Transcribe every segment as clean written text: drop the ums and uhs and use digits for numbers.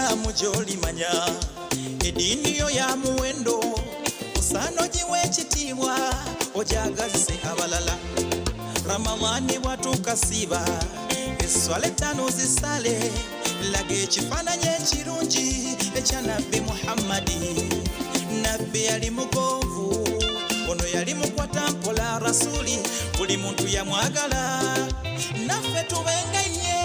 Obusiraamu gy'olimanya eddiini yo ya muwendo, osaana ogiwa ekitiibwa, ogyagazise abalala. Ramadhani bwatuuka siiba, esswala ettaano zisale, laga ekifaananyi ekirungi ekya Nabbi Muhammadi. Nabbi yali mugonvu, ono yali mukwata mpola, rasuli buli muntu yamwagala, naffe tubenga ye.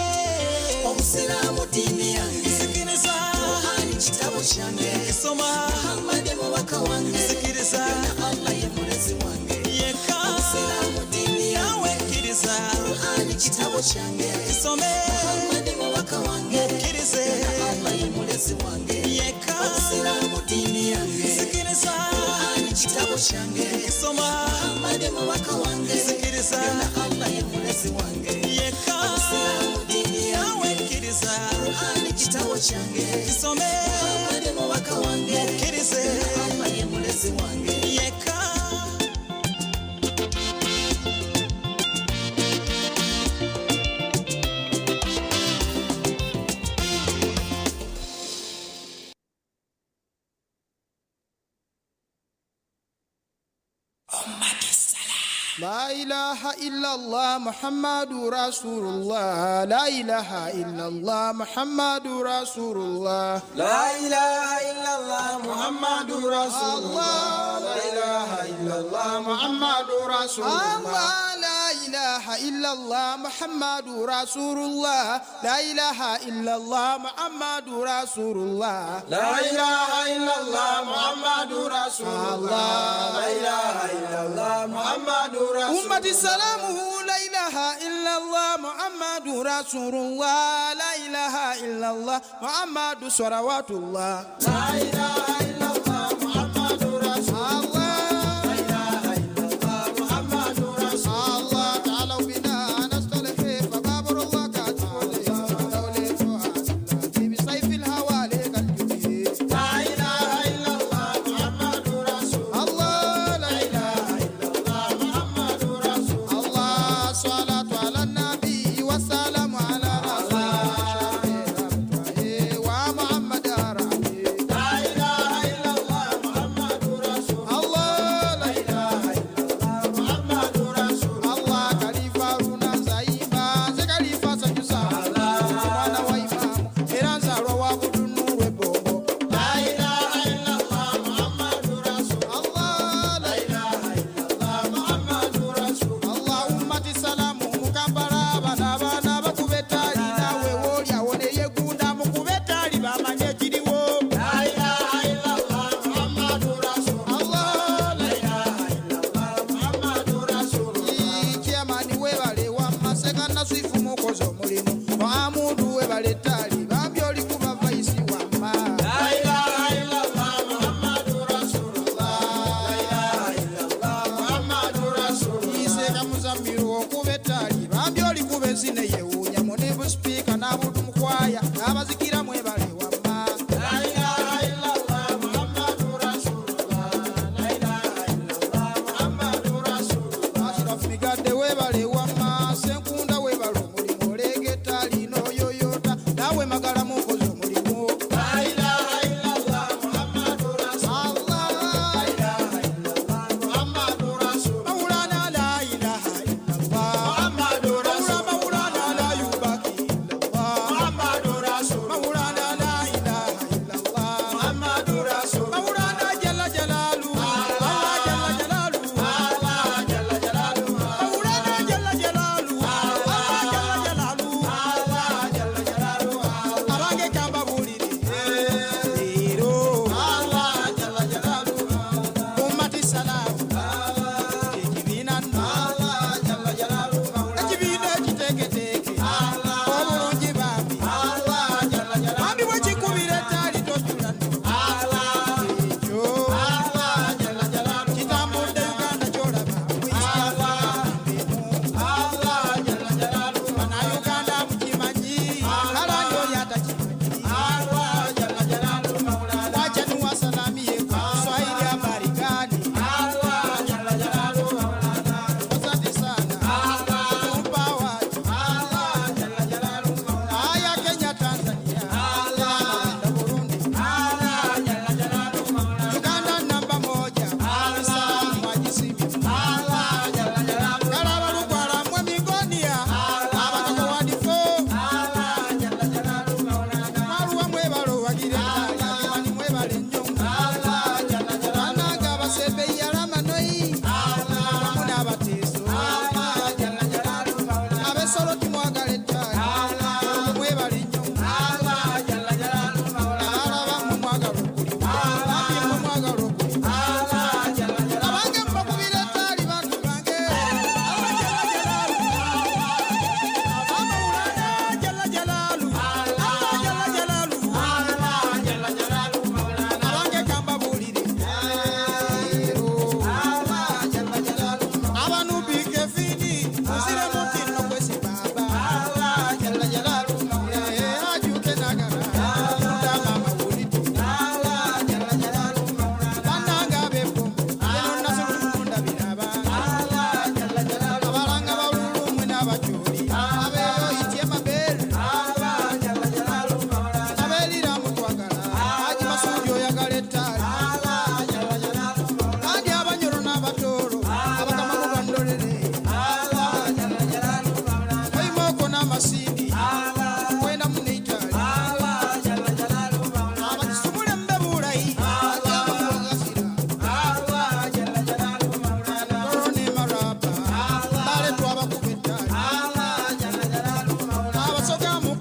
Obusiraamu ddiini yange. Sikiriza. Kurani kitabo kyange. Kisoma. Muhammadi mubaka wange. Sikiriza. Byonna Allah ye mulezi wange. Yeka. Obusiraamu ddiini Nawe yange. kkiriza. Kurani kitabo kyange. Kisome. Muhammadi mubaka wange. Kkirize. Byonna Allah ye mulezi wange. Yeka. Obusiraamu ddiini yange. Sikiriza. Kurani kitabo kyange. Kisoma. Muhammadi mubaka wange. Sikiriza. Byonna Allah ye mulezi wange. Yeka. Obusiraamu ddiini Nawe yange. kkiriza. Kurani kitabo kyange. Kisome. Muhammadi mubaka wange. Kkirize. Byonna Allah ye mulezi wange. Yeka. لا إله إلا الله محمد رسول الله، لا إله إلا الله محمد رسول الله. لا إله إلا الله محمد رسول الله، لا إله إلا الله محمد رسول الله. الله، لا إله إلا الله محمد رسول الله، لا إله إلا الله محمد رسول الله. لا إله إلا الله محمد رسول الله، لا إله إلا الله محمد رسول. أمة السلام، لا إله إلا الله محمد رسول الله، لا إله إلا الله محمد صلوات الله. لا إله إلا الله محمد رسول الله. لا إله إلا الله محمد رسول. الله، تعالوا بنا نصطلح، فبابر الله كاتب بسيف الهوى لك. لا إله إلا الله محمد رسول. الله، لا لا إله إلا الله محمد رسول. الله، صلاة على النبي والسلام على رسول ومحمد ربي. لا إله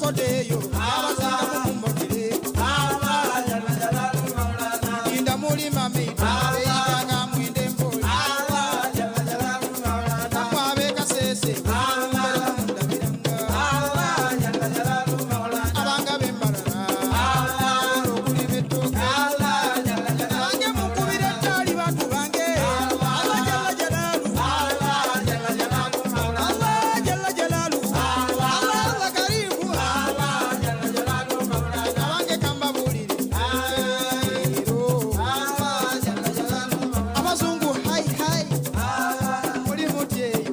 Abakodeyo abazinga mumumbogere inda muli mami eyitanga mwinde mboli namwabe kasese mundabiranga abanga bembalala okuli betooke bange mukubira ettaali bantu bange. Allah jalla jalaalu, Allah jalla jalaalu, Allah Allah karimu. Abange kambabuulire leero abazungu hai hai muli mutyeyo.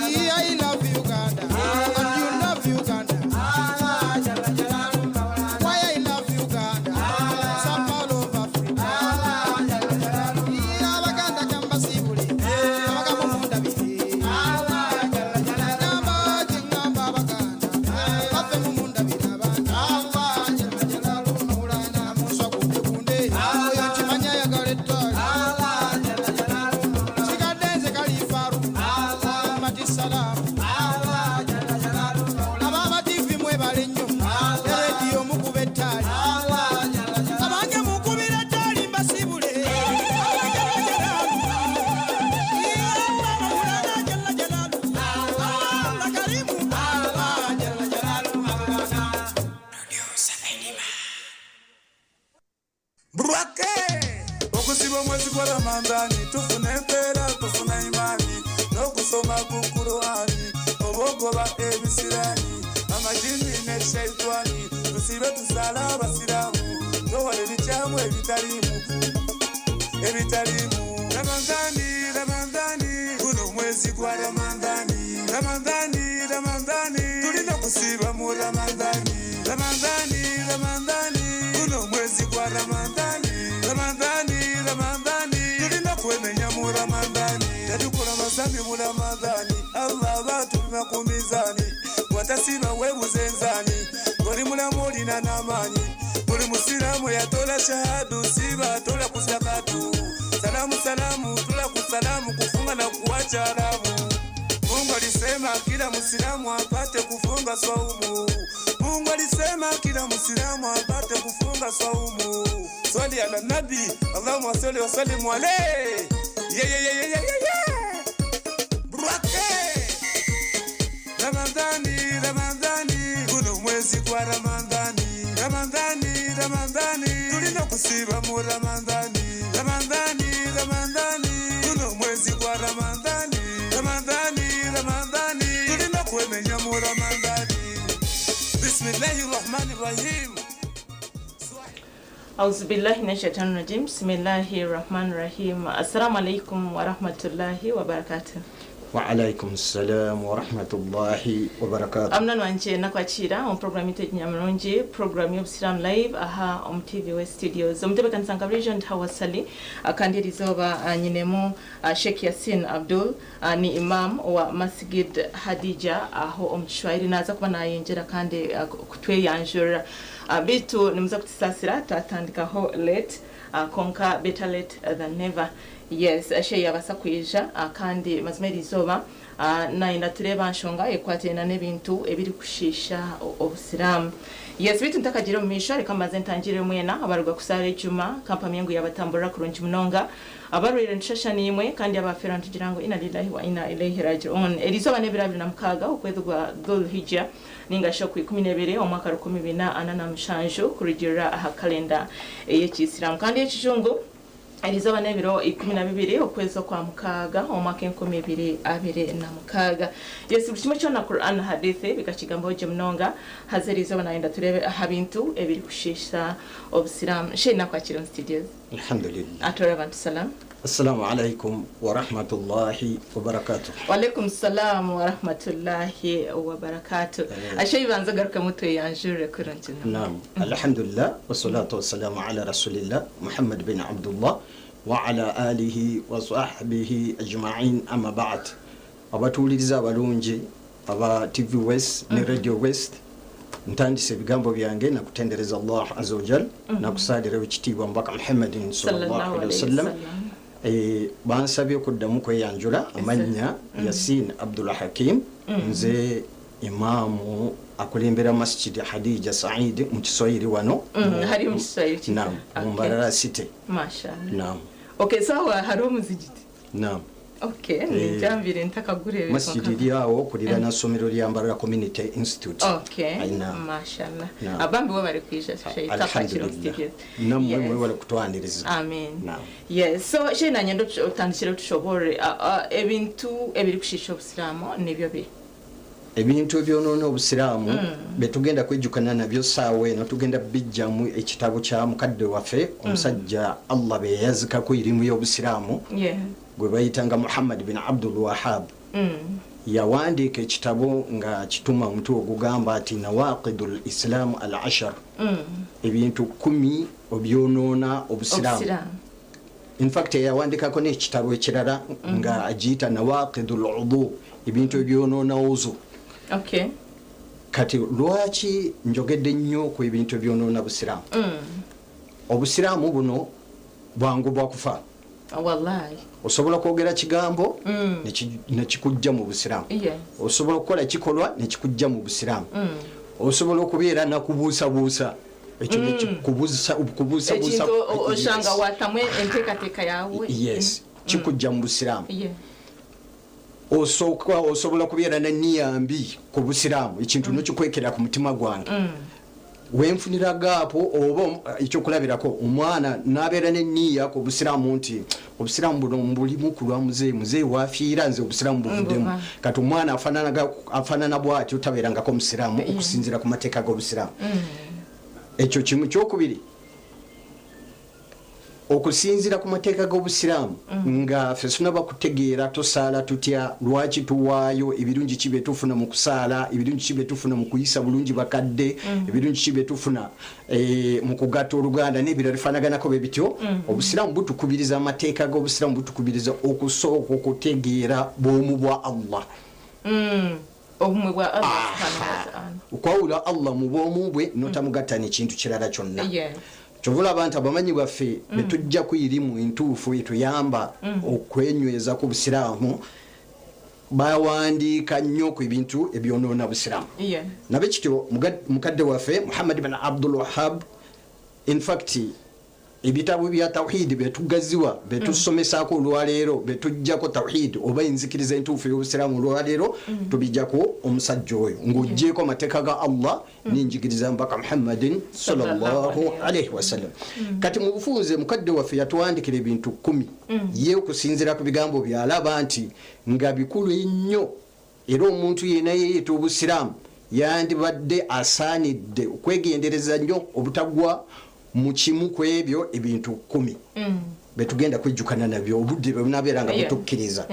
I love Uganda and you love Uganda. Why I love Uganda? Sao Paulo of Africa. Abaganda kambasibule abagamba mundabire ngamba kingamba abaganda baffe mumundabire abandi. Namuswa kundekunde oyo nkimanya ayagala ettaali sigadde nze kalifaaru mati salaamu ababa tivi mwebale nnyo ne rediyo mukuba ettaali abange mukubira ettaali mbasibule. Allah jalla jalaalu. Allah jalla jalaalu. Allah karimu. Allah jalla jalaalu. Brwake okusiba omwezi gwa Ramadhani tufuna empeera, tufuna imani n'okusoma ku Kurwani oba ogoba ebisirani, amajini ne shaitwani. Tusibe tusale abasiraamu towala ebikyamu ebitaliimu ebitaliimu. Ramadhani, Ramadhani, guno mwezi gwa Ramadhani. Ramadhani, Ramadhani, tulina kusiba mu Ramadhani. Ramadhani, Ramadhani, guno mwezi gwa Ramadhani. Ramadhani, Ramadhani, tulina kwemenya mu Ramadhani. Tetukola mazambi mu Ramadhani. Allah batupima ku mizani, watasiba webuze enzani oli mulamu olina n'amaanyi. Buli musiraamu yatola shahadu siba tola kusakatu salamu salamu tula kusalamu kufunga na kuwacha haramu. Mungu alisema kila musilamu apate kufunga swaumu. Mungu alisema kila musilamu apate kufunga swaumu. Swali ala nabi, Allahumma salli wa sallim alayhi. Yeah, yeah, yeah, yeah, yeah, yeah. Brake. Ramadhani, Ramadhani, guno mwezi gwa Ramadhani. Ramadhani, Ramadhani, tulina kusiba mu Ramadhani. Ramadhani, Ramadhani, guno mwezi gwa Ramadhani. Ramadhani, Ramadhani, tulina kwemenya mu Ramadhani. Bismillahir Rahmanir Rahim. Auzubillahi min shaitani rajim. Bismillahi rahmani rahim. Assalamu alaikum warahmatullahi wabarakatuh. وعليكم السلام ورحمة الله وبركاته. Amuna wanje nakwakira omu program ite nyamirungi, program y'Obusiraamu Live aha omu TV West Studios omutebekanisa region Tawasali. Kandi eriizooba nyinemu Sheikh Yasin Abdul, ni imam wa Masjid Hadija aho omu Kishwahili. Naza kuba nayenjera kandi kutweyanjura. Bitu nimuza kutusasira twatandikaho late, konka better late than never. Yes, Sheikh yabasa kwija kandi mazima eriizooba naina tureba nshonga ekwatena n'ebintu ebiri kushisha obusiraamu. Yes, bitu ntakagira omu maisho reka mbanze ntangire mwena abaruga kusaara ejuma kampani yangu yabatambura kurungi munonga abarwire nshasha nimwe kandi abafera ntugira ngo ina lillahi wa ina ilaihi rajiun. Eriizooba n'ebiro 26 okwezi gwa Dhul Hijja ninga sho ku 12 omwaka 2047 kurugirira aha kalenda ey'ekisiraamu kandi ekijungu. Eriizooba n'ebiro 12 okwezi kwa mukaaga omwaka 2026. Yes, buli kimwe kyona Quran hadithi bikakigambaho gye munonga. Haza eriizooba nayenda turebe aha bintu ebiri kushiisha obusiraamu. Sheikh, nakwakira mu studios. الحمد لله. Atora abantu salam. السلام عليكم ورحمة الله وبركاته. Walaikum salam wa rahmatullahi wa barakatuh. Ashe ibanza garuka mutwe yanjure kurungi. نعم، الحمد لله والصلاة والسلام على رسول الله محمد بن عبد الله وعلى آله وصحبه أجمعين، أما بعد. Abatuwuliriza abalungi aba TV West ne Radio West, ntandise ebigambo byange nakutendereza Allah azza wajal nakusalira ekitiibwa mubaka Muhammadin sallallahu alaihi wasallam. Bansabye okuddamu kweyanjula amannya Yasin Abdul Hakim, nze Imaamu akulembera Masjid Hadija Said mu Kiswahili wano. Hari mu Kiswahili. Naam, mu Mbarara City. Mashallah. Naam. Okay, sawa hariho omuzigiti. Naam. Okay, ninjambire ntakagurebe. Masjid eri awo kuliraana ssomero lya Mbarara Community Institute. Okay. Mashallah. Abambi we bari kwija Alhamdulillah. Nammwe mwebale kutwaniriza. Amen. Yes, so she nanyenda otandikire tushobore ebintu ebiri kushisha obusiraamu nibyo bi. Ebintu ebyonoona obusiraamu betugenda kwejjukana nabyo saawa eno tugenda bijjamu ekitabo kya mukadde waffe omusajja Allah be yazikako irimu y'obusiraamu gwe bayitanga Muhammad bin Abdul Wahab. Yawandiika ekitabo nga kituma omutwe ogugamba ati Nawaqidul Islam al Ashar, ebintu 10 obyonoona obusiraamu. In fact yawandikako n'ekitabo ekirala nga agiyita Nawaqidul Udu, ebintu ebyonoona wuzu. Okay. Kati lwaki njogedde nnyo ku ebintu ebyonoona busiraamu? Obusiraamu buno bwangu bwa kufa. Wallahi. Osobola kwogera kigambo nekikujja mu busiraamu. Osobola okukola kikolwa nekikujja mu busiraamu. Osobola okubeera nakubuusabuusa ekyo nekikubuusabuusa ekintu oshanga watamwe enteekateeka yawe. Yes, kikujja mu busiraamu. Osobola kubeera na nniya mbi ku busiraamu, ekintu nokikwekera ku mutima gwange. Wenfunira gaapo oba ekyokulabirako omwana n'abeera n'enniya ku busiraamu nti obusiraamu buno mbulimu ku lwa muzeeyi, muzeeyi wafiira nze obusiraamu buvuddemu. Kati omwana afaanana bw'atyo tabeerangako musiraamu okusinziira ku mateeka g'obusiraamu. Ekyo kimu. Kyokubiri, okusinziira ku mateeka g'obusiraamu nga ffe tunaba kutegeera tusaala tutya, lwaki tuwaayo, ebirungi ki bye tufuna mu kusaala, ebirungi ki bye tufuna mu kuyisa bulungi bakadde, ebirungi ki bye tufuna mu kugatta oluganda n'ebirala bifaanaganako bwe bityo. Obusiraamu butukubiriza, amateeka g'obusiraamu butukubiriza okusooka okutegeera bwomu bwa Allah. Obumwe bwa Allah subhanahu wa ta'ala, okwawula Allah mu bwomu bwe n'otamugatta n'ekintu kirala kyonna. Kyova abantu abamanyi baffe betujja ku irimu entuufu etuyamba okwenyweza ku busiraamu bawandiika nnyo ku ebintu ebyonoona busiraamu. Nabe kityo mukadde waffe Muhammad bin Abdul Wahab, in fact ebitabo bya tawhid betugaziwa betusomesaako olwaleero betujjako tawhid oba enzikiriza entuufu y'obusiraamu olwaleero tubijjako omusajja oyo ng'oggyeko amateeka ga Allah n'enjigiriza mbaka Muhammadin sallallahu alaihi wasallam. Kati mu bufunze mukadde waffe yatuwandikira ebintu 10 ye okusinziira ku bigambo byalaba nti nga bikulu ennyo era omuntu yenna yeeyita obusiraamu yandibadde asaanidde okwegendereza nnyo obutagwa mu kimu ku ebyo ebintu 10 betugenda kwejjukana nabyo obudde bwe bunabeera nga butukkiriza.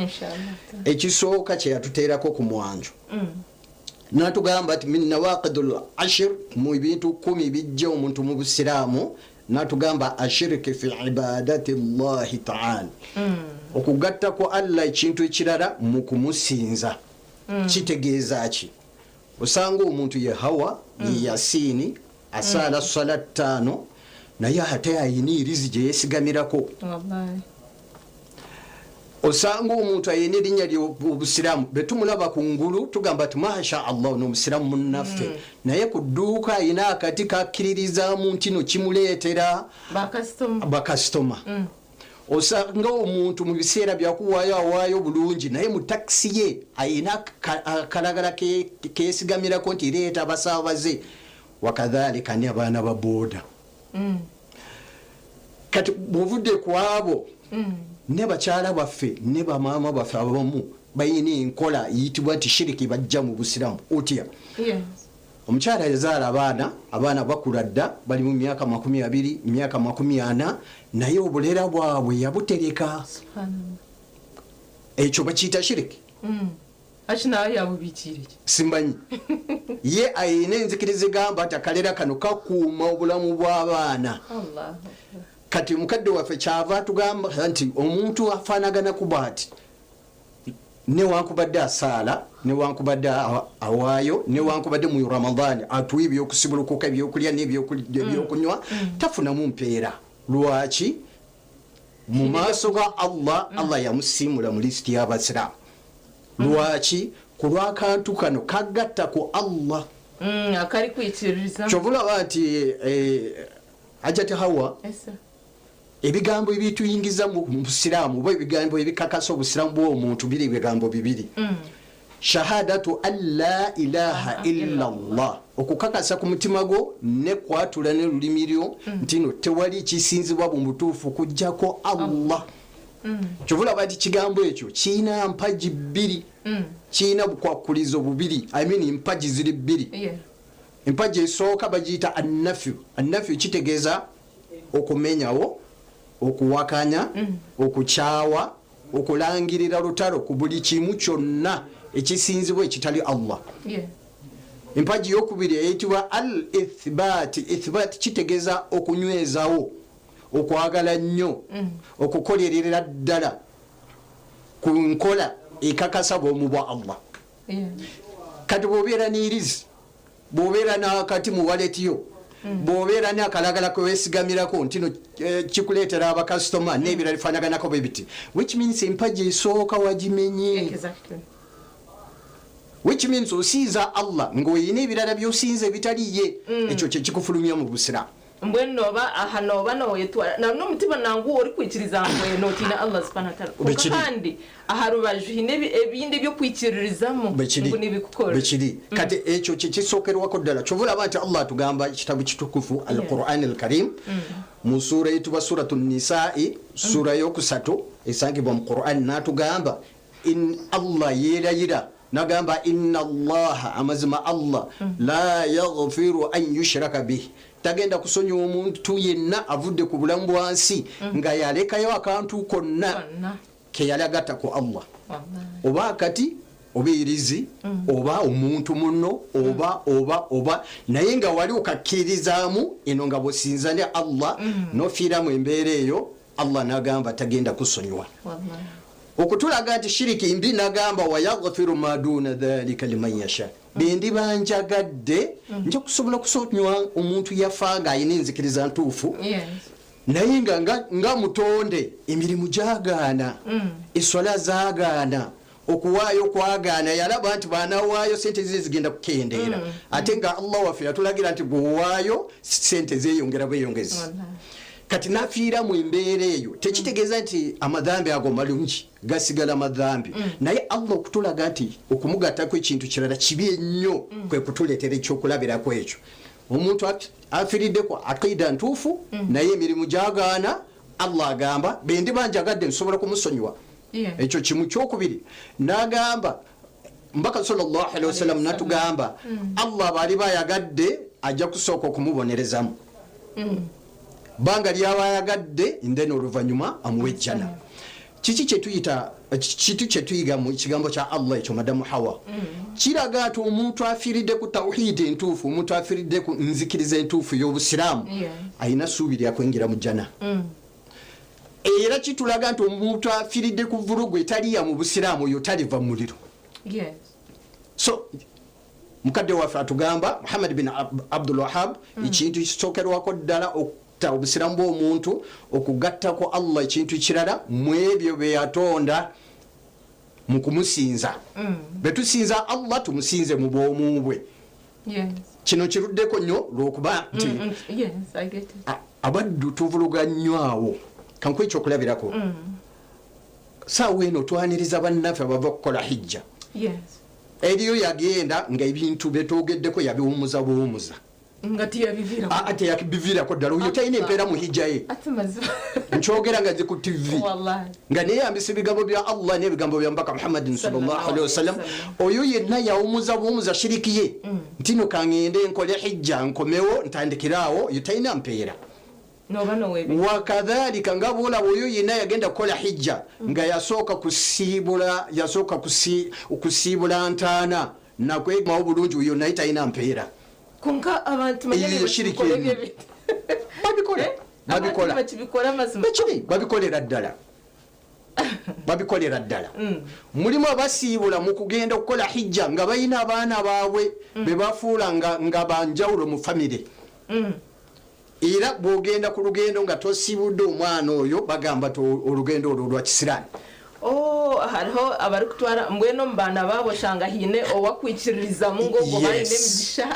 Ekisooka kye yatuteerako ku mwanjo n'atugamba nti min nawaqidul ashir, mu bintu 10 bijja omuntu mu busiraamu, n'atugamba ashiriki fi ibadati llahi taala, okugatta ku Allah ekintu ekirala mu kumusinza. Kitegeeza ki? Osanga omuntu ye Hawa ye Yasiini asaala swala 5 naye ate ayina erizi gye yeesigamirako. Osanga omuntu ayina erinnya ly'obusiraamu betumulaba ku ngulu tugamba ti masha Allah ono omusiraamu munnaffe, naye ku dduuka ayina akati kakkiririzaamu nti no kimuleetera bakasitoma. Osanga omuntu mu biseera byakuwaayo awaayo bulungi, naye mu takisi ye ayina akalagala keesigamirako nti leeta abasaabaze. Wakadhalika ne abaana ba booda. Kati bw'ovudde ku abo ne bakyala baffe ne bamaama baffe abamu balina enkola eyitibwa nti shiriki bajja mu busiraamu. Otya? Omukyala yazaala abaana, abaana bakula dda, bali mu myaka 20, myaka 40, naye obulera bwabwe yabutereka. Ekyo bakiyita shiriki. Simbanyi. Ye ayina enzikiriza egamba nti akalera kano kakuuma obulamu bw'abaana. Kati mukadde waffe kyava atugamba nti omuntu afaanagana kuba ati newankubadde asaala, newankubadde awaayo, newankubadde mu Ramadhaani atuwa ebyokusibulukuka, ebyokulya n'ebyokunywa, tafunamu mpeera. Lwaki? Mu maaso ga Allah, Allah yamusiimula mu lisiti y'abasiraamu. Lwaki? Ku lw'akantu kano kagatta ku Allah. Akari kwikiririza. Kyova olaba nti Hajati Hawa, Yes, sir. ebigambo ebituyingiza mu busiraamu oba ebigambo ebikakasa obusiraamu bw'omuntu biri bigambo bibiri: shahadatu an la ilaha illa llah, okukakasa ku mutima gwo nekwatula ne lulimi lyo nti no tewali kisinzibwa mu butuufu kujjako Allah. Kyova olaba nti kigambo ekyo kiina mpagi bbiri, kiina bukwakulizo bubiri, I mean mpagi ziri bbiri. Empagi esooka bagiyita annafyu. Annafyu kitegeeza okumenyawo, okuwakanya, okukyawa, okulangirira lutalo ku buli kimu kyonna ekisinzibwa ekitali Allah. Empagi yokubiri eyitibwa al ithbaati. Ithbaati kitegeeza okunywezawo, okwagala nnyo, okukolerera ddala ku nkola ekakasa bwomu bwa Allah. Kati bw'obeera n'irizi, bw'obeera n'akati mu waleti yo, bw'obeera n'akalagala kewesigamirako nti no kikuleetera abakasitoma n'ebirala bifaanaganako bwe biti, which means empagi esooka wagimenye. Which means osinza Allah ng'olina ebirala by'osinza ebitali ye. Ekyo kyekikufulumya mu busiraamu. Mbwenu noba aha noba noyetwara n'omutima nangu ori kwikiriza ngu notiina Allah subhanahu wa ta'ala. Konka Bekiri. kandi aha rubaju hine ebindi ebyokwikiririzaamu Bekiri. ngu nibikukora. Bekiri. Kati ekyo kyekisookerwako ddala. Kyova olaba nti Allah atugamba ekitabo kitukufu Alquran Alkarim mu suura eyitibwa Suratu Nisai, suura yokusatu esangibwa mu Quran, n'atugamba in Allah yeerayira nagamba inna Allaha, amazima Allah, la yaghfiru an yushraka bih, tagenda kusonyiwa omuntu yenna avudde ku bulamu bwansi nga yalekayo akantu konna Konna. keyali agatta ku Allah, Wallahi. oba akati oba erizi oba omuntu muno oba oba oba, naye nga wali okakkirizaamu eno nga bwosinza ne Allah nofiiramu embeera eyo, Allah nagamba tagenda kusonyiwa. Wallahi. Okutulaga nti shiriki mbi, nagamba wayaghfiru ma duna dhalika liman yasha, bendiba njagadde nja kusobola kusonyiwa omuntu yafa nga alina enzikiriza ntuufu, naye nga mutonde emirimu gyagaana, eswala zagaana, okuwaayo kwagaana, yalaba nti banawaayo sente ze zigenda kukendeera, ate nga Allah waffe yatulagira nti bwowaayo sente zeyongera bweyongezi. Wallahi. Kati nafiira mu embeera eyo, tekitegeeza nti amadhambi ago malungi, gasigala madhambi, naye Allah okutulaga nti okumugattako ekintu kirala kibi ennyo kwe kutuleetera ekyokulabirako ekyo. Omuntu afiiriddeko aqida ntuufu naye emirimu gyagaana, Allah agamba bendiba njagadde nsobola kumusonyiwa. Ekyo kimu. Kyokubiri nagamba mbaka sallallahu wasallam natugamba Allah baali bayagadde ajja kusooka okumubonerezamu banga lyaba ayagadde, then oluvanyuma amuwa ejjana. Kiki kyetuyita, kitu kyetuyiga mu kigambo kya Allah ekyo, madamu Hawa? Kiraga nti omuntu afiiridde ku tawhidi entuufu, omuntu afiiridde ku nzikiriza entuufu y'obusiraamu, alina suubi lyakwingira mu jjana. Era kitulaga nti omuntu afiiridde ku vulugu etaliya mu busiraamu, oyo taliva mu muliro. So mukadde waffe atugamba Muhammad bin Abdul Wahab, ekintu kisookerwako ddala okutta obusiraamu bw'omuntu okugattako Allah ekintu kirala mu ebyo bye yatonda mu kumusinza. Betusinza Allah tumusinze mu bwomu bwe. Kino kiruddeko nnyo lwokuba nti Yes, I get it. Abaddu tuvuluga nnyo awo. Kankuwa ekyokulabirako. Saawa eno twaniriza bannaffe abava kukola hijja. Eriyo yagenda nga ebintu byetwogeddeko yabiwumuza buwumuza. Nga tiyabiviira. Teyabiviirako ddala, oyo talina empeera mu hijja ye. Ate mazima. Nkyogera nga nzi ku TV Wallahi. nga neyambisa ebigambo bya Allah n'ebigambo bya mbaka Muhammadin sallallahu alaihi wasallam. Oyo yenna yawumuza buwumuza shiriki ye nti no kaŋŋende nkole hijja nkomewo ntandikiraawo, oyo talina mpeera. Noba nowebi. Wakadhalika nga bwolaba oyo yenna yagenda kukola hijja nga yasooka kusiibula, yasooka kusiibula ntaana nakwemawo bulungi, oyo naye talina mpeera. Konka abantu Eyo manyane shiriki bakibikora emu. ebyo bintu. Babikola. Babikola. Abantu bakibikora amazima. Bekiri babikolera ddala, babikolera ddala. Mulimu abasiibula mu kugenda okukola hijja nga balina abaana baabwe bebafuula nga banjawulo mu famire. Era bwogenda ku lugendo nga tosiibudde omwana oyo, bagamba ti olugendo olwo lwa kisiraani. Oh, hariho abarikutwara mbwenu omu baana baabo oshanga haine owakwikiririzamu ngu ogwo Yes. aine emigisha.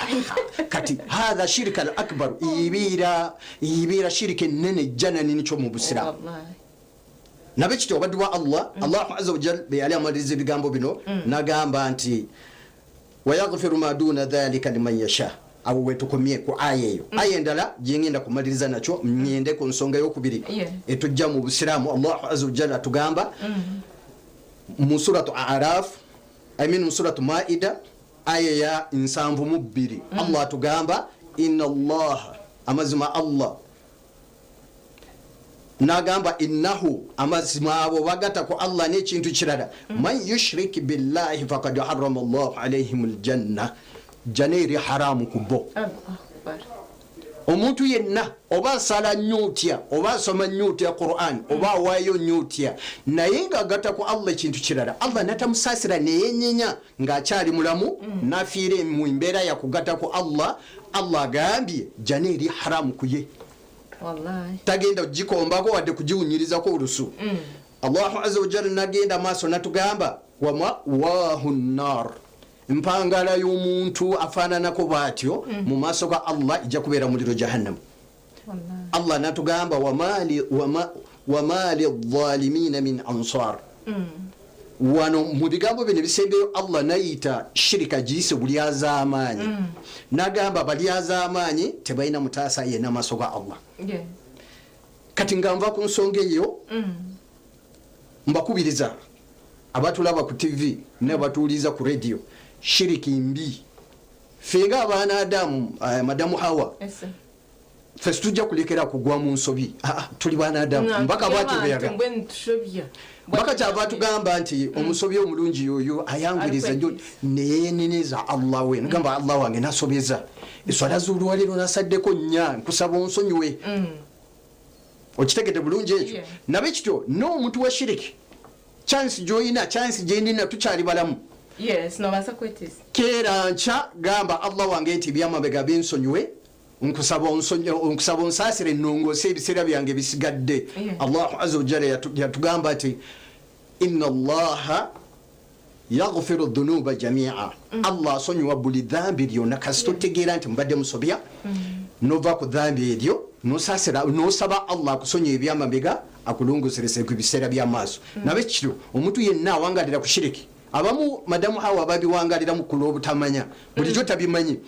Kati hatha shirika al akbar, ibeera shirika enene ejjana ninikyo mu busiraamu. Wallahi. Nabe kityo obaddu bwa Allah, Allahu aza wajal bwe yali amaliriza ebigambo bino nagamba nti wayaghfiru ma duna dhalika liman yasha. Awo wetukomye ku aya eyo. Aya endala gyengenda kumaliriza nakyo, ngende ku nsonga eyokubiri etujja mu busiraamu. Allahu aza wajal atugamba mu suratu Araf, I mean mu suratu Maida, aya ya 72. Allah atugamba inna Allaha, amazima Allah nagamba innahu, amazima abo bagata ku Allah n'ekintu kirala, man yushrik billahi fakad harama Allahu alaihim aljanna, jana eri haramu ku bo. Allahu Akbar. Omuntu yenna oba asala nnyo otya, oba asoma nnyo otya Quran, oba awaayo nnyo otya, naye ng'agatta ku Allah ekintu kirala, Allah natamusaasira neyenyenya ng'akyali mulamu, nafiire mu mbeera yakugatta ku Allah, Allah agambye jana eri haramu ku ye. Wallahi. Tagenda kugikombako wadde kugiwunyirizako olusu. Allahu aza wajal nagenda maaso natugamba wamawahu nnar, empangala y'omuntu afaananako bwatyo mu maaso ga Allah ejja kubeera muliro jahannamu. Wallahi. Allah natugamba wama lizalimina min ansar. Wano mu bigambo bino ebisembeyo Allah nayita shirika giyise bulyazaamaanyi, nagamba balyazaamaanyi tebalina mutaasa yenna maaso ga Allah. Kati nga nva ku nsonga eyo, mbakubiriza abatulaba ku TV n'abatuwuliriza ku radio, shiriki mbi. Ffe nga abaana Adamu, madamu Hawa, Yes, sir. ffe situjja kulekera kugwa mu nsobi. Tuli baana Adamu. Nga Mbaka tuli bwatyo abantu, bwe yaga. mbwenu tushobya. Mbaka kyava tugamba nti omusobi omulungi yoyo ayanguyiriza nnyo Alikwekisa. neyeneneza Allah we, nagamba Allah wange nasobeza eswala z'olwaleero nasaddeko nnya, nkusaba onsonyiwe. Okitegedde bulungi ekyo? Yeah. Nabe kityo n'omuntu wa shiriki, chansi gy'olina, chansi gyendina, tukyali balamu. Yes, nobaasa kwetisa. Keera nkya gamba Allah wange nti ebyamabega binsonyiwe, nkusaba nkusaba onsaasire ennongoose ebiseera byange bisigadde. Allahu aza wajalla yatugamba nti inna Allaha yaghfiru dhunuba jamia, Allah asonyiwa buli dhambi lyonna kasita otegeera nti mubadde musobya, nova ku dhambi eryo nosaba Allah akusonyiwa ebyamabega, akulongoserese ku biseera by'amaaso. Nabe kiro omuntu yenna awangalira ku shiriki, abamu madamu Hawa babiwangaliramu ku lw'obutamanya, bulijjo tabimanyi.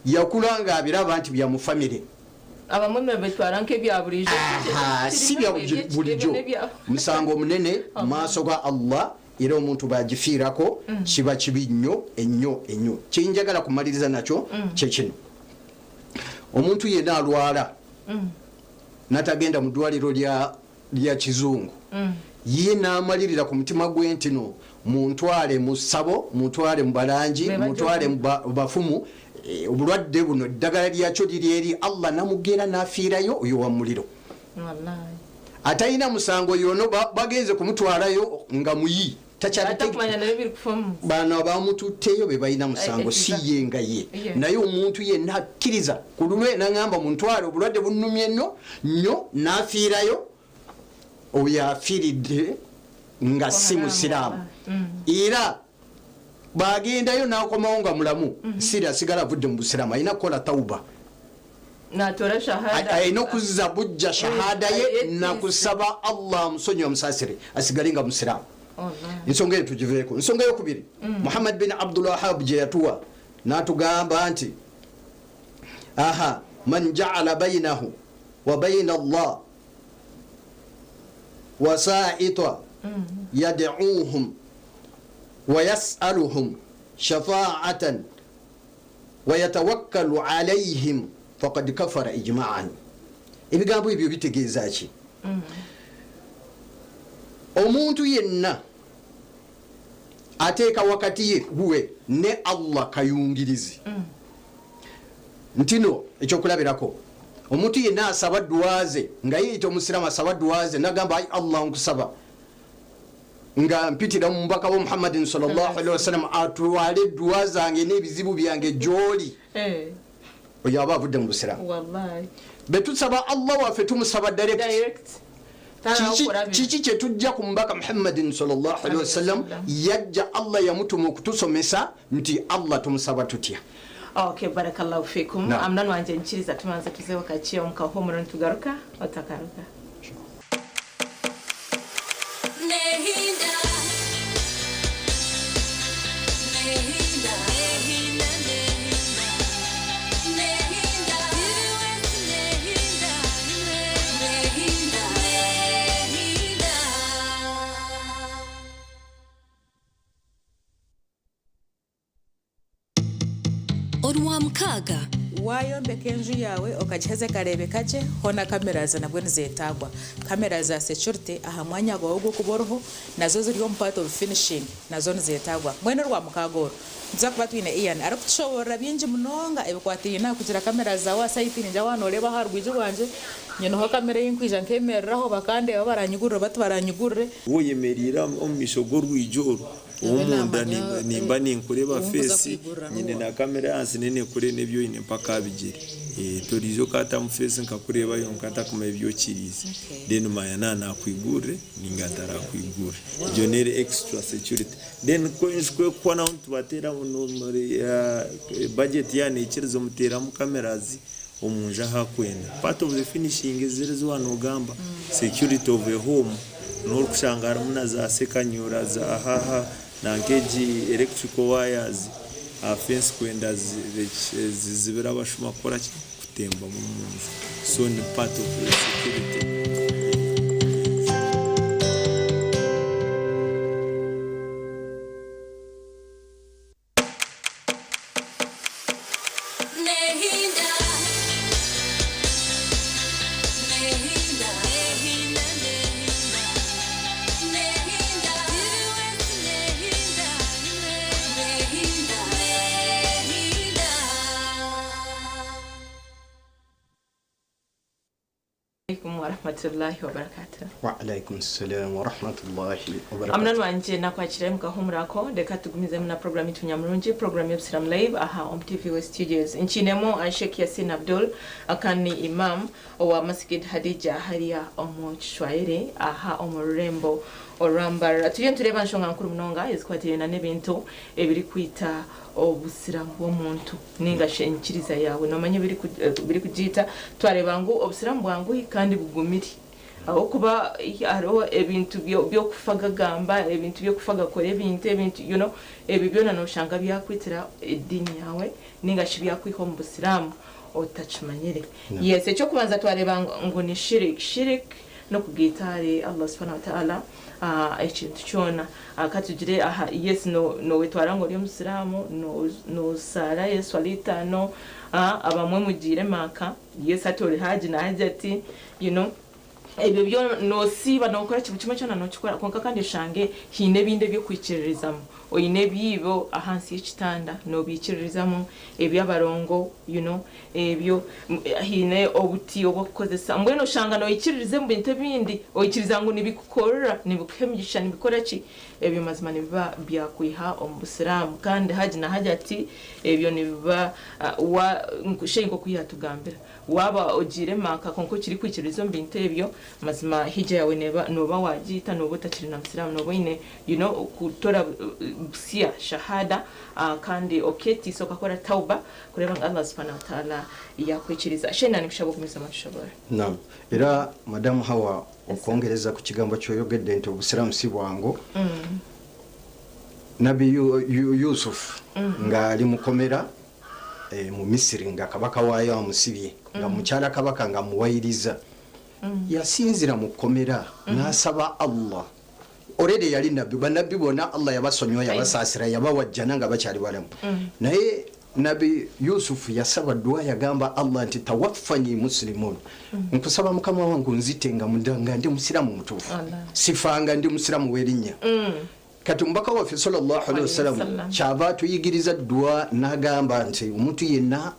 Yakula nga abiraba nti bya mu famire. Abamwe babitwara nk'ebya bulijjo. Aha, si bya bulijjo. Musango omunene mu maaso ga Allah, era omuntu bwagifiirako kiba kibi nnyo ennyo ennyo. Kyenjagala kumaliriza nakyo kyekino: omuntu yenna alwala natagenda mu ddwaliro lya kizungu, ye n'amalirira ku mutima gwe nti no muntwale mu ssabo, muntwale mu balangi, Be bajja muntwale mu bafumu, obulwadde buno eddagala lyakyo liri eri Allah, namugera n'afiirayo, oyo wa muliro. Wallahi. Atalina musango yono bagenze kumutwalayo nga muyi. Atakumanya nayo biri kufamu. Bano abamututteyo be balina musango, si ye nga ye. Naye omuntu yenna akkiriza ku lulwe naŋŋamba muntwale obulwadde bunnumye nnyo nnyo, n'afiirayo, oyo afiiridde nga si Haramu, musiraamu. Era bagendayo n'akomawo nga mulamu, siri asigala avudde mu busiraamu, alina kukola tawuba. Natora shahada. Alina okuzza bujja shahada ye nakusaba Allah amusonyiwe amusaasire asigale nga musiraamu. Wallahi. Ensonga eyo tugiveeko. Ensonga eyokubiri Muhammad bin Abdulwahab gye yatuwa n'atugamba nti aha man jaala bainahu wa baina Allah wasaita yad'uuhum wa yasaluhum shafaatan wa yatawakkalu alaihim faqad kafara ijma'an. Ebigambo ebyo bitegeeza ki? Omuntu yenna ateeka wakati ye we ne Allah kayungirizi, ntino ekyokulabirako, omuntu yenna asaba duwaze nga yeyita omusiraamu, asaba duwaze nagamba ai Allah nkusaba nga mpitira mu mubaka wa Muhammadin sallallahu alaihi wasallam atwale duwa zange n'ebizibu byange gyoli, oyo aba avudde mu busiraamu. Wallahi. Betusaba Allah waffe tumusaba direct. Direct. Kiki kyetujja ku mubaka Muhammadin sallallahu alaihi wasallam? Yajja, Allah yamutuma okutusomesa nti Allah tumusaba tutya. Okay, barakallahu fikum. Amnani wanje, nkiriza tumanze tuzeho kakiyo mukahumuro, nitugaruka otakaruka. Nehinda. Nehinda. Nehinda. Nehinda. Nehinda. Nehinda. Nehinda. Orwamkaga. Wayombeka enju yawe okagiheza ekareebeka gye, hoona cameras nabwo nizeetagwa. Kamera za security aha mwanya gwawe gw'okuba oriho nazo ziri omu part of finishing, nazo nizeetagwa. Mbwenu Orwamukaaga oru nituza kuba twine Ian arikutushoborera bingi munonga ebikwatiraine aha kugira kamera zaawe aha site. Ningira waaba nooreeba aha rwigi rwangye nyineho kamera ei nkwija nkemereraho, bakandeeba, baranyigurire bati baranyigurire. Woyemerera omu maisho g'orwigi oru ow'omunda, nimba ninkureba face, nyine na kamera ahansi nenekure n'ebyo oyine mpaka aha bigyere. Toriija okatamu face nkakureeba yonka ntakumanya ebi okiriize, then manya na nakwigurire ninga ntarakwigurire. Egyo neri extra security. Then kwekuba naho nitubateera budget yaneikiriza, omuteeramu cameras omunju ahakwenda, part of the finishing eziri ezi wanogamba, security of a home. N'orikushanga harimu na za sekanyura za haha nankegi electrical wires aha fence kwenda zizibire abashuma kukora ki, kutembamu omunju. So ni part of the security. Nehinda. Nehinda. Nehinda. Nehinda. Nehinda. Nehinda. Nehinda. Alaikum warahmatullahi wabarakatuh. Wa alaikum salam wa rahmatullahi wa Amnani barakatuh. wanje, nakwakira mukahumurako. Reka tugumizemu na program yitu Nyamurungi, program y'Obusiramu Live aha on TV Studios. Nkinemu Sheikh Yasin Abdul, akani imam owa Masjid Hadija hariya omu Kishwahili aha omu rurembo orwambarara. Turiyo nitureeba nshonga nkuru munonga ezikwatiraine n'ebintu ebiri kwita obusiramu bw'omuntu ninga shi enkiriza yawe nomanya ebiri kugiita. Twareba ngu obusiramu bwanguhi kandi bugumire, aho kuba hariho ebintu byokufa gagamba, ebintu byokufa gakora ebintu ebyo byona noshanga byakwitira eddiini yawe ninga shi byakwiha omu busiramu otakimanyire. Yes, ekyokubanza twareba ngu ni shirik. Shirik n'okugiita ahari Allah subhanahu wa ta'ala ekintu kyona. Katugire aha, yes, nowetwara ngu ori omusiraamu, nosaara eswala 5, abamwe mugiire Maka, yes, ati ori haji na haji ati ebyo byo nosiiba, nokora kintu kimwe kyona nokikora, konka kandi oshange hiine ebindi ebyokwikiririzamu, oine ebiibo ahansi y'ekitanda nobiikiririzamu, ebyabarongo, ebyo hiine obuti obwokukozesa. Mbwenu oshanga noikiririza omu bintu ebindi, oikiriza ngu nibikukorera, nibikuha emigisha, nibikora ki, ebyo mazima nibiba byakwiha omu busiraamu. Kandi haji na haji ati ebyo nibiba sheikh nkoku yatugambira, waba ogiire Maka konka okiri kwikiririza omu bintu ebyo, mazima hija yawe neba noba wagiita, noba otakiri na musiraamu, noba oine kutora busiya shahada, kandi oketiisa okakora tauba kureba ngu Allah subhanahu wa ta'ala yakwikiriza. Sheikh, nikushaba okumiza matushobora. Naam, era madamu Hawa, okwongereza ku kigambo kyoyogedde nti obusiraamu si bwangu, Nabi Yusuf ng'ali mukomera mu Misiri, nga kabaka waayo amusibye, nga mukyala kabaka nga muwayiriza, yasinzira mu kkomera n'asaba Allah. Already yali nabbi, bannabbi bonna Allah yabasonyiwa, yabasaasira, yabawajjana nga bakyali balamu, naye Nabi Yusuf yasaba dua, yagamba Allah nti tawaffani muslimun, nkusaba mukama wangu nzite nga nga ndi musiramu mutuufu, sifanga ndi musiramu w'erinnya. Kati omubaka waffe sallallahu alaihi wasallam kyava atuyigiriza dua n'agamba nti omuntu yenna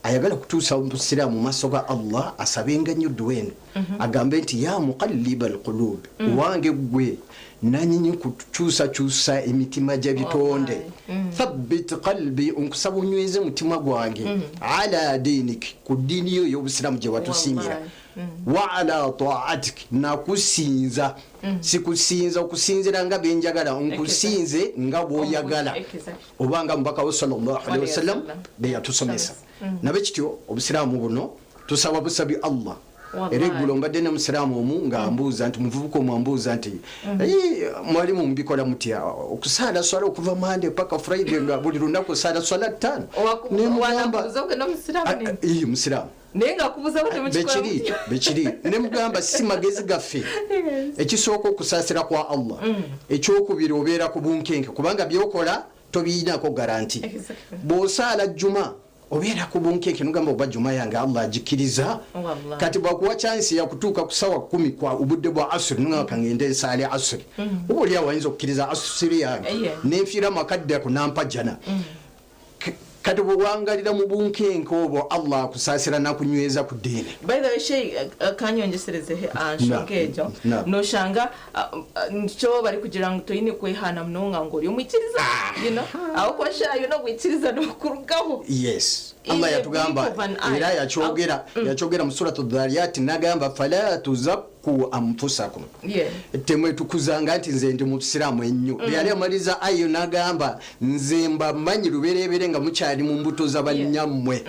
ayagala kutuusa obusiraamu mu maaso ga Allah asabenga nnyo dua eno, agambe nti ya muqalliba alqulub, wange gwe nanyini kukyusakyusa emitima gy'ebitonde, thabbit qalbi, nkusaba onyweze mutima gwange, ala dinik, ku ddiini yo ey'obusiraamu gye watusingira. Wa ala taatik, nakusinza, sikusinza okusinzira nga byenjagala, nkusinze nga bwoyagala oba nga mubaka wo sallallahu alaihi wasallam beyatusomesa. Nabe kityo obusiraamu buno tusaba busabi Allah. Era eggulo mbadde ne musiraamu omu nga ambuuza nti, muvubuka omu ambuuza nti, "Mwalimu, mubikola mutya okusaala swala okuva Mande paka Friday, nga buli lunaku osaala swala 5?" Nemugamba, Wanakubuza ogenda omusiraamu? "Ah, musiraamu." Naye nga akubuza Bekiri temukikolera. Bekiri, nemugamba si magezi gaffe. Ekisooka, okusaasira kwa Allah. Ekyokubiri, obeera ku bunkenke kubanga byokola tobirinako garanti. Bw'osaala juma obeera ku bunkenke, nogamba oba juma yange Allah agikiriza. Wallahi. Kati bwakuwa chansi yakutuuka ku sawa 10 kwa obudde bwa asuri, nogamba kangende nsaale asuri, oba oliawo ayinza okukkiriza asuri yange nenfiira makadde ako nampa jana. Kati bwewangalira mu bunkenke obwo, Allah akusaasira nakunyweza ku ddiini. By the way, shey kanyongesereze nsonga egyo. Na. Noshanga kyo bari kugira ngu toyine kwehana munonga ngo ori omwikiriza, aho kwashayo nogwikiriza nokurugaho. Yes. In Allah the yatugamba blink of an eye. era yakyogera mu suratu Dhariyati, nagamba fala tuzakku anfusakum, temwetukuzanga nti nze ndi musiraamu ennyo. Yali amaliriza ayo nagamba nze mbamanyi luberebere nga mukyali mu mbuto z'abanyammwe.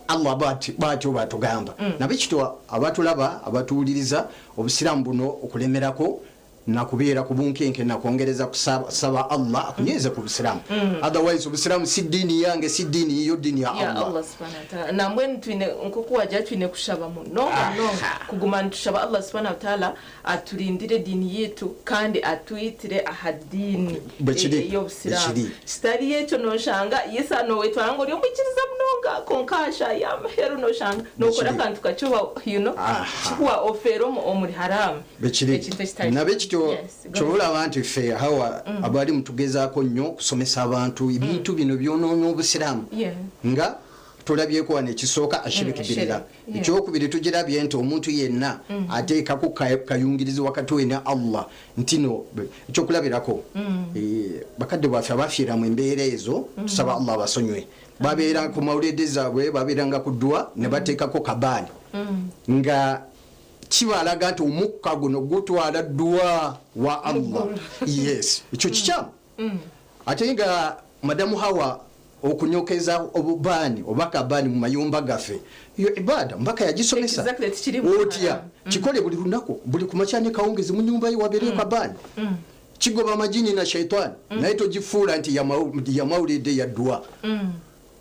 Allah bwatyo batugamba. Nabe kityo abatulaba, abatuwuliriza, obusiraamu buno okulemerako nakubeera ku bunkenke, nakwongereza kusaba Allah akunyweze ku busiraamu. Otherwise obusiraamu si ddiini yange, si ddiini yiyo, ddiini ya Ya Allah. Allah subhanahu wataala. Nambwenu twine nkoku wagira twine kushaba munonga munonga, kuguma nitushaba Allah subhanahu wataala aturindire ediini yitu kandi atwitire aha diini Bwekiri, ey'obusiraamu. bwekiri. Kitari ekyo noshanga yesa nowetwara ngu ori omwikiriza munonga, konka asha yamaheru noshanga nokora Bwekiri. akantu kakyoba kikuwa ofeera omuri haramu. Bekiri. Ekintu ekitari. Nabe kityo Yes, go. kyolaba nti ffe hawa abali mutugezaako nnyo okusomesa abantu ebintu bino byonoonya obusiraamu, nga tulabyeko wano ekisooka, ashiriki Ashiriki, billah. yeah. Ekyokubiri, tugirabye nti omuntu yenna ateekako kayungirizi wakati we ne Allah, nti no ekyokulabirako, bakadde baffe abafiira mu embeera ezo, tusaba Allah abasonywe, babeera ku mawulede zaabwe, babeeranga ku ddwa ne bateekako kabaani nga kibalaga nti omukka guno gutwala ddwa wa Allah. Yes, ekyo kikyamu. Ate nga madamu Hawa, okunyokeza obubaani oba kabaani mu mayumba gaffe, iyo ibada mbaka yagisomesa. Exactly, tikiri mu Otya? haramu. Kikole buli lunaku, buli kumakya ne kawungezi, mu nyumba ye wabeereyo kabaani, kigoba amajini na shaitaani. Naye togifuula nti yamawulidde ya ddwa.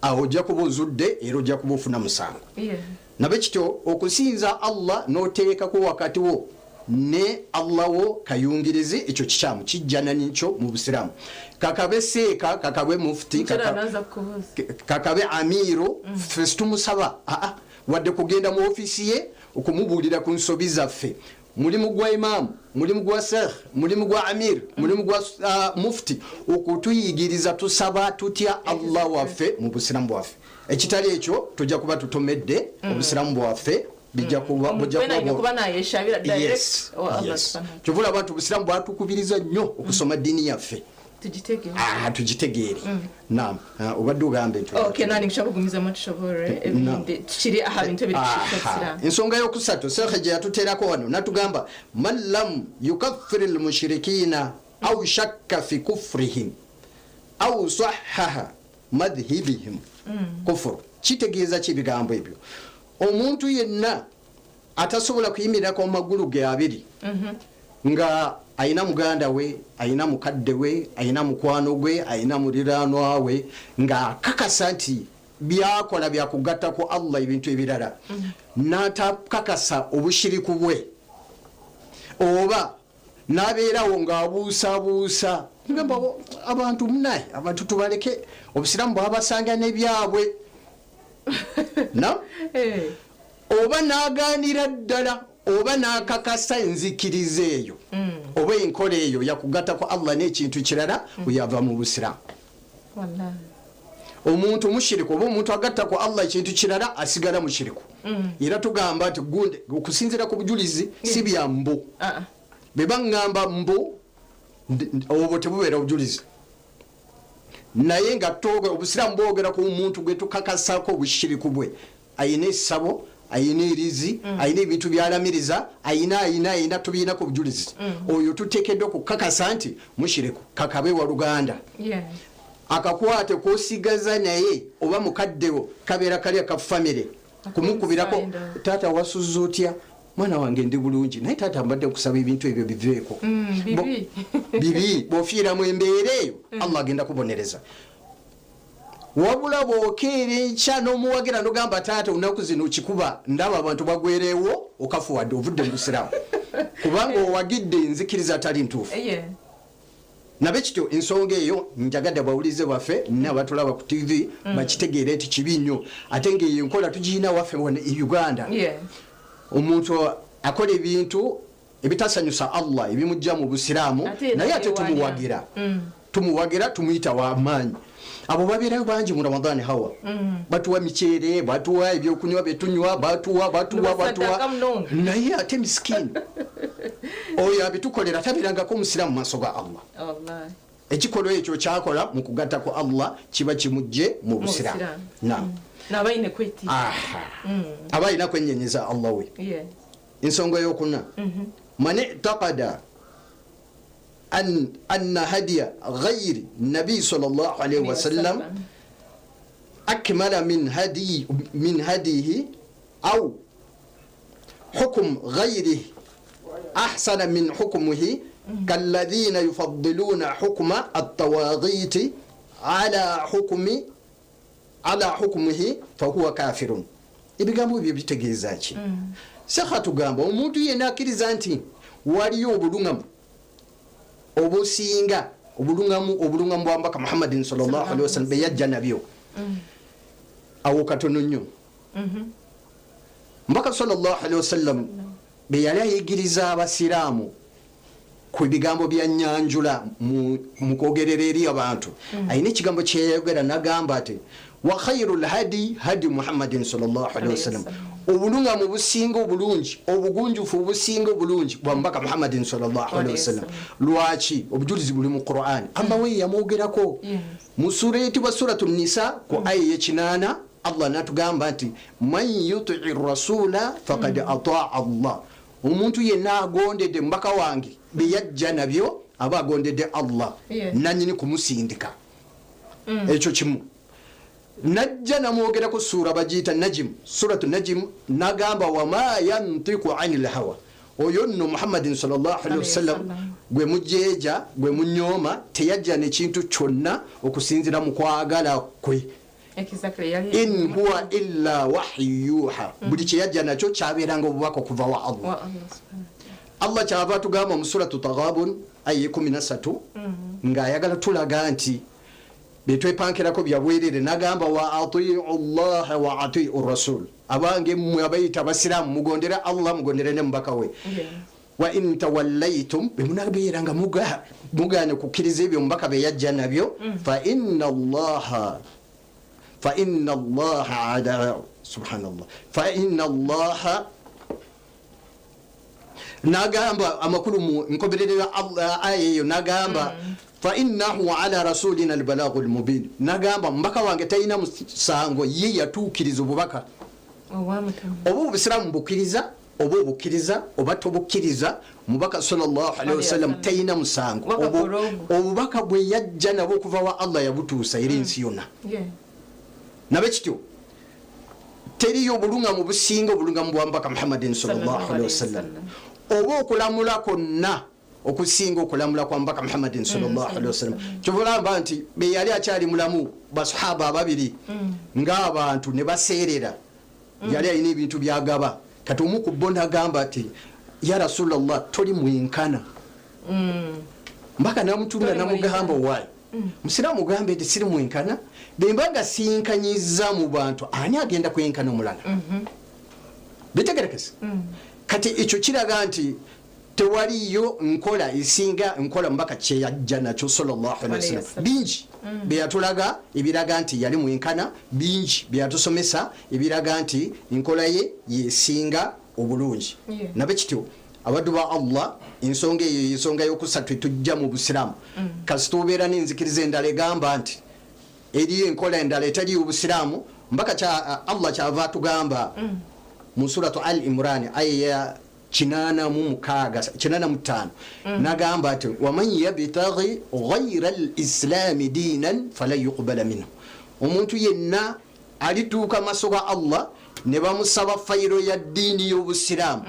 Awo ojja kuba ozudde era ojja kuba ofuna musango. Nabe kityo okusinza Allah n'oteekako wakati wo ne Allah wo kayungirizi, ekyo kikyamu, kijjana nikyo mu busiraamu. Kakabe seeka, kakabe mufuti, Nkera naza kukubuuza. Kakabe amiiro, ffe situmusaba aa wadde kugenda mu ofiisi ye okumubuulira ku nsobi zaffe. Mulimu gwa imaamu, mulimu gwa sekh, mulimu gwa amir, mulimu gwa mufti okutuyigiriza tusaba tutya Allah waffe mu busiraamu bwaffe. Ekitali ekyo tujja kuba tutomedde obusiraamu bwaffe, bijja kuba bujja Omuntu kuba kuba nayeshabira direct Yes, wa Allah yes. subhanahu wa Kyova olaba nti obusiraamu bwatukubiriza nnyo okusoma ddiini yaffe. Tugitegeere. Tugitegeere. Nam, obadde ogambe nti Okay, nani nkushaka kugumizamu tushobore ebindi tukiri aha bintu ebiri kushiisha obusiraamu. Ensonga yokusatu sekhe gye yatuteerako wano natugamba man lam yukaffiri lmushirikina au shakka fi kufrihim au sahaha madhhibihim kufuru. Kitegeeza ki ebigambo ebyo? Omuntu yenna atasobola kuyimirirako mu magulu ge abiri, nga ayina muganda we, ayina mukadde we, ayina mukwano gwe, ayina muliraanwa we, ng'akakasa nti byakola byakugatta ku Allah ebintu ebirala, n'atakakasa obushiriku bwe, oba n'abeerawo ng'abuusabuusa, ngamba abantu munaye, abantu tubaleke, obusiraamu bwabasanga n'ebyabwe na oba n'agaanira ddala oba n'akakasa enzikiriza eyo oba enkola eyo yakugatta ku Allah n'ekintu kirala, oyava mu busiraamu. Wallahi. Omuntu mushiriku oba omuntu agatta ku Allah ekintu kirala asigala mushiriku. Era tugamba nti gunde okusinziira ku bujulizi, si bya mbu. Ah, ah. Bwe baŋŋamba mbu obwo tebubeera bujulizi. Naye nga obusiraamu bwogera ku muntu gwe tukakasako obushiriku bwe, ayina essabo, Ayina erizi, ayina ebintu byalamiriza, ayina ayina ayina tubiinako obujulizi. Oyo tuteekeddwa okukakasa nti mushiriku, kakabe wa luganda. Akakwate kosigaza naye oba mukaddewo kabeera kali aka famire, kumukubirako, Akomusayindo. "Taata, wasuza otya?" "Mwana wange, ndi bulungi, naye taata mbadde nkusaba ebintu ebyo biveeko." Bibi. Bibi. Bw'ofiira mu embeera eyo, Allah agenda kubonereza. Wabula bw'okeera enkya n'omuwagira nogamba, "Taata, olunaku zino okikuba ndaba abantu bagwereewo," okafuwadde, ovudde mu busiraamu, kubanga owagidde enzikiriza atali ntuufu. Nabe kityo ensonga eyo njagadde abawulize baffe nabatulaba ku TV bakitegeere nti kibi nnyo, ate ngaeyo enkola tugiyina waffe wano e Uganda. Omuntu akola ebintu ebitasanyusa Allah, ebimujja mu busiraamu, Ate naye ate yewaanya. tumuwagira, tumuwagira, tumuyita wamaanyi. Abo babeerayo bangi mu Ramadani, hawa batuwa miceere, batuwa ebyokunywa byetunywa, batuwa, batuwa, batuwa. Nibasaddaaka munonga. Naye ate misikini oyo abitukolera tabeerangako omusiraamu mu maaso ga Allah. Wallahi. Ekikolwa ekyo kyakola mu kugatta ku Allah kiba kimugje mu busiraamu. Busiraamu. Naam. Naaba aine kwetiisa. Aha. Aba alina kwenyenyeza Allah we. Ensonga eyokuna, man itaqada anna hadiya ghairi nabi sallallahu alaihi wasallam akmala min hadihi au hukm ghairihi ahsana min hukmihi, kalladhina yufaddiluna hukma at-tawaghiti ala hukmihi, fahuwa kafirun. Ebigambo ebyo bitegeeza ki? Sekha tugamba omuntu yenna akkiriza nti waliyo obulungamu obusinga obulungamu bwa mbaka Muhammadin sallallahu alaihi wasallam beyajja nabyo. Awo katono nnyo, mbaka sallallahu alaihi wasallam bye yali ayigiriza abasiraamu ku bigambo bya nyanjula mu kwogerera eri abantu, alina ekigambo kyeyayogera nagamba ati, "Wa khairu lhadi hadi Muhammadin sallallahu alaihi wasallam." Obulungamu businga obulungi, obugunjufu obusinga obulungi bwa mubaka Muhammadin sallallahu alaihi wasallam. Lwaki? Obujulizi buli mu Quran, Allah we yamwogerako mu sura eyitibwa Suratu Nisa ku aya yekinaana. Allah natugamba nti, "Man yutii rasula fakad ataa Allah." Omuntu yenna agondedde mubaka wange beyajja nabyo aba agondedde Allah nanyini kumusindika. Ekyo kimu. Najja namwogerako sura bagiyita Najim, Suratu Najim, nagamba, "Wama yantiku ani lhawa." Oyo nno Muhammadin salllahalihi wasallam gwe mujeeja, gwe munyooma, teyajja nekintu kyonna okusinzira mu kwagala kwe. Exactly. Yali "In huwa illa wahyu yuha." Buli kyeyajja nakyo kyabeeranga obubaka okuva wa Allah. Wa Allah subhanahu. Allah kyava atugamba mu Suratu Taghabun aya 13 ng'ayagala tulaga nti betwepankirako byabwerere, nagamba, "Wa atiu llaha wa atiu rasul." Abange mmwe abayita abasiraamu, mugondere Allah, mugondere ne mubaka we. "Wa in tawallaitum," bemunabeera nga muganye kukkiriza ebyo omubaka bye yajja nabyo, fa inna Allaha ala, subhanallah, fa inna Allaha, nagamba amakulu mu nkomerero ya aya eyo, nagamba, "Fa innahu ala rasulina albalagu lmubin." Nagamba mubaka wange talina musango, ye yatuukiriza obubaka. Owamutama. Oba obusiraamu bukkiriza, oba obukkiriza oba tobukkiriza, mubaka sallallahu wasallam talina musango. Waka kurogo. Obubaka bwe yajja nabwo okuva wa Allah yabutuusa era ensi yonna. Nabe kityo teriyo obulungamu businga obulungamu bwa mubaka Muhammadin sallallahu alaihi wasallam, oba okulamula kwonna okusinga okulamula kwa mubaka Muhammadin sallallahu alaihi wasallam. Kyova nti be yali akyali mulamu, basahaba ababiri ng'abantu ne baseerera, yali alina ebintu byagaba. Kati omu ku bo nagamba nti, "Ya Rasulallah, toli mwenkana." Mbaka namutunula, Toli. Namugamba, "Waayi musiraamu, gambe nti siri mwenkana, bemba nga sinkanyiza mu bantu, ani agenda kwenkana omulala?" Bitegerekese. Kati ekyo kiraga nti tewaliyo nkola esinga nkola mubaka kyeyajja nakyo sallallahu alaihi wasallam. Wasallam. Bingi byeyatulaga ebiraga nti yali mwenkana, bingi byeyatusomesa ebiraga nti enkola ye yesinga obulungi. Nabe kityo abaddu ba Allah, ensonga eyo ensonga yokusatu etujja mu busiraamu. Kasita obeera n'enzikiriza endala egamba nti eriyo enkola endala etali obusiraamu, mbaka Allah kyava atugamba Mu Suratu Al Imran, aya ya 86, 85, nagamba nti waman yabtaghi ghaira lislami dinan falan yuqbala minhu. Omuntu yenna alituuka maaso ga Allah ne bamusaba fayiro ya ddiini y'obusiraamu,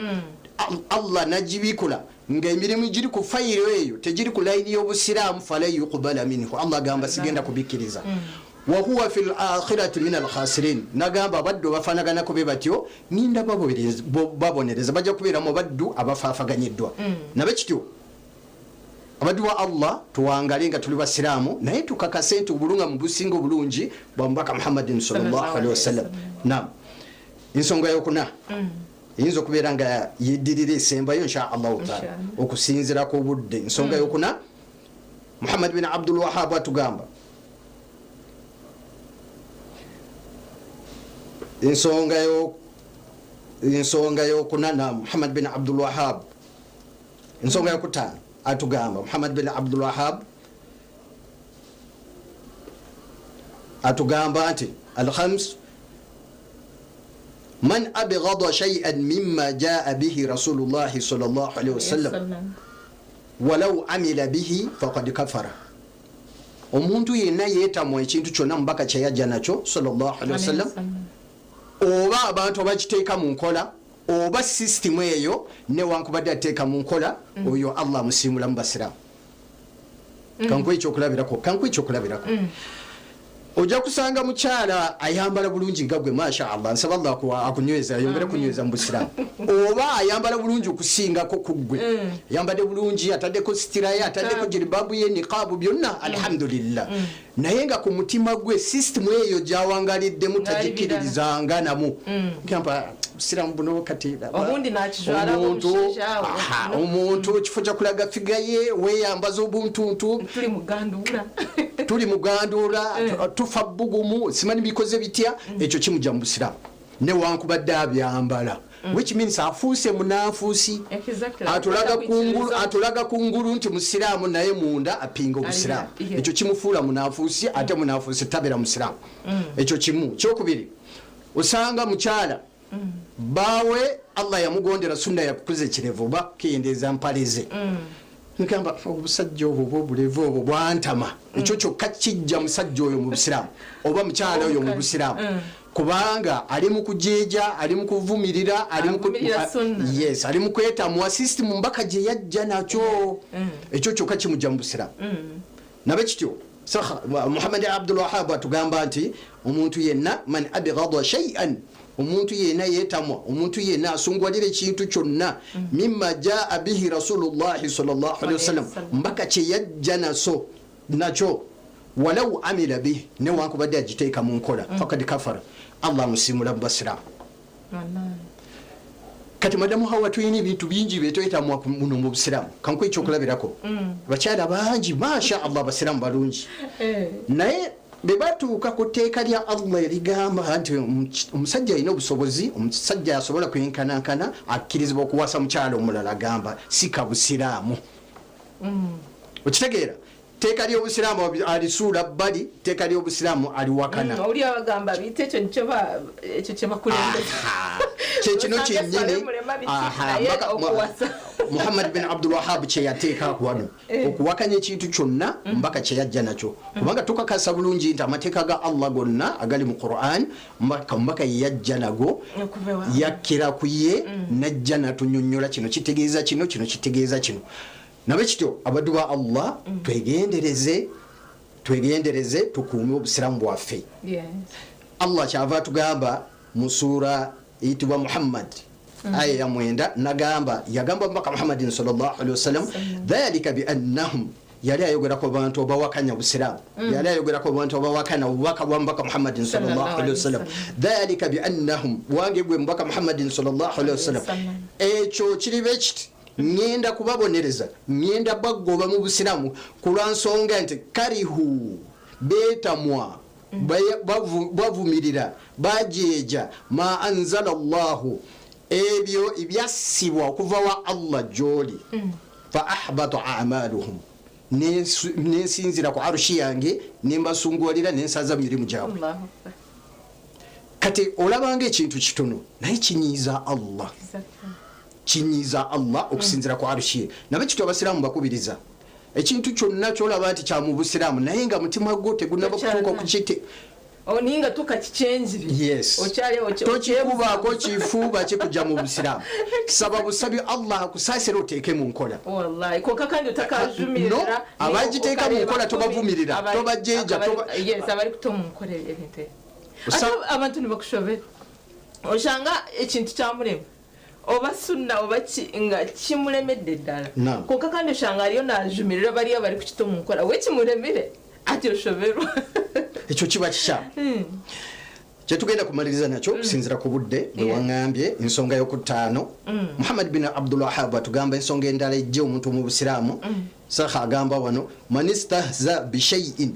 Allah nagibikula ng'emirimu giri ku fayiro eyo tegiri ku layini y'obusiraamu, falan yuqbala minhu, Allah agamba sigenda kubikkiriza. Wahuwa fi lakhirati min alkhasirin. Nagamba abaddu bafanaganako be batyo ninda babonereza, bajja kubeeramu baddu abafaafaganyiddwa. Nabe kityo, abaddu ba Allah, tuwangale nga tuli basiraamu, naye tukakase nti obulungamu businga obulungi bwa mubaka Muhammadin sallallahu alaihi wasallam. Nam, ensonga yokuna eyinza okubeera nga yeddirira esembayo insha Allahu taala okusinzira ku budde. Ensonga yokuna, Muhammad bin Abdul Wahab atugamba ensonga yokuna na Muhammad bin Abdul Wahab, ensonga yokutaano atugamba, Muhammad bin Abdul Wahab atugamba nti alkhams man abghada shay'an mimma jaa bihi Rasulullahi sallallahu alaihi wasallam walau amila bihi faqad kafara. Omuntu yenna yeetamwa ekintu kyonna mubaka kyeyajja nakyo sallallahu alaihi wasallam, oba abantu abakiteeka mu nkola oba sisitimu eyo newankubadde ateeka mu nkola, oyo Allah amusiimula mu basiraamu. Kankuwa ekyokulabirako. Ojja kusanga mukyala ayambala bulungi nga gwe, masha Allah, nsaba Allah akunyweza, ayongere kunyweza mu busiraamu, oba ayambala bulungi okusingako ku ggwe, ayambadde bulungi, ataddeko sitira ye, ataddeko jiribabu ye, niqaabu, byonna alhamdulillah, naye nga ku mutima gwe sisitimu eyo gyawangaliddemu tagikiririzanga namu. Gamba busiraamu buno kati Obundi nakijwala omushaija awo. Omuntu ekifo kyakulaga figa ye weeyambaza obuntuntu, tuli mugandula, tuli mugandula, tufa bugumu, simanyi bikoze bitya. Ekyo kimujja mu busiraamu newankubadde abyambala, which means afuuse munanfuusi. Atulaga kungulu nti musiraamu, naye munda apinga obusiraamu. Ekyo kimufuula munanfuusi, ate munanfuusi tabeera musiraamu. Ekyo kimu. Kyokubiri, osanga mukyala bawe Allah yamugondera sunna yakukuza ekirevu oba kukendeeza mpale ze, ngamba obusajja obwo oba obulevu obwo bwantama. Ekyo kyokka kijja musajja oyo mu busiraamu oba mukyala oyo mu busiraamu, kubanga ali mu kujeeja, ali mu kuvumirira, ali mu Avumirira sunna. Yes, ali mu kwetamwa sisitimu mbaka gye yajja nakyo. Ekyo kyokka kimujja mu busiraamu. Nabe kityo, Muhammad Abdul Wahab atugamba nti omuntu yenna man abghada shay'an, omuntu yenna yeetamwa, omuntu yenna asungwalira ekintu kyonna, mimma jaa bihi Rasulullahi sallallahu alaihi wasallam, mbaka kye yajja naso nakyo, walau amila bihi, newankubadde agiteeka mu nkola, fakad kafara, Allah amusiimula mu basiraamu. Kati madamu Hawa, tulina ebintu bingi byetwetamwa muno mu busiraamu. Kankuwa ekyokulabirako, abakyala bangi masha Allah abasiraamu balungi, naye bwe batuuka ku tteeka lya Allah erigamba nti omusajja alina obusobozi, omusajja asobola kwenkanankana, akkirizibwa okuwasa mukyala omulala, agamba si kabusiraamu. Okitegeera, tteeka ly'obusiraamu alisuula bbali, tteeka ly'obusiraamu aliwakana. Oli abagamba bita ekyo nikyo ekyo kyebakulembeza. Kyekino Osanga kyennyini. eswala emulema biki, Aha, naye okuwasa. Muhammad bin Abdul Wahab kyeyateeka wano, okuwakanya ekintu kyonna mbaka kyeyajja nakyo, kubanga tukakasa bulungi nti amateeka ga Allah gonna agali mu Quran, mbaka yeyajja nago. Okuva ewa Yakkira ku ye najja natunyonnyola kino kitegeeza kino, kino kitegeeza kino. Nabe kityo, abaddu ba Allah, twegendereze, twegendereze, tukuume obusiraamu bwaffe. Allah kyava atugamba mu suura eyitibwa Muhammad, aya ya 9, nagamba, yagamba mubaka Muhammadin sallallahu alaihi wasallam, dhalika biannahum, yali ayogerako bantu abawakanya busiraamu, yali ayogerako bantu abawakana obubaka bwa mubaka Muhammadin sallallahu alaihi wasallam, dhalika biannahum, wange gwe mubaka Muhammadin sallallahu alaihi wasallam, ekyo kiriba ekiti, ŋŋenda kubabonereza, ŋŋenda bagoba mu busiraamu ku lwa nsonga nti karihu, beetamwa, bavumirira, bajeeja ma anzala llahu, ebyo ebyassibwa okuva wa Allah gy'oli, fa ahbata amaluhum, nensinzira ku arushi yange nembasunguwalira nensaza mu mirimu gyabwe. Allahu Akbar. Kati olabanga ekintu kitono naye kinyiiza Allah. Kinyiiza Allah okusinzira ku arushi ye. Nabe kityo abasiraamu bakubiriza ekintu kyonna kyolaba nti kya mu busiraamu naye nga mutima gwo tegunnaba kutuuka kukite oninga tukakichenjire. Yes. Tokikubaako kifuuba kikujja mu busiraamu. Saba busabi Allah akusaasire oteeke mu nkola. Wallahi konka kandi otakajumirira. No, abagiteeka mu nkola tobavumirira, tobajeeja, yes, abali kuta mu nkola ebintu. Abantu nibakushobera. Oshanga ekintu kyamulema oba sunna oba nga kimulemedde ddala. Konka kandi oshanga ariyo najumirira bariyo bari kukita mu nkola we kimuremire ati oshoberwa. Ekyo kiba kikyamu. Kyetugenda kumaliriza nakyo kusinzira ku budde bwe waŋŋambye ensonga y'okutaano. Muhammad bin Abdul Wahab atugamba ensonga endala ejje omuntu mu busiraamu. Sakha agamba wano man istahza bi shay'in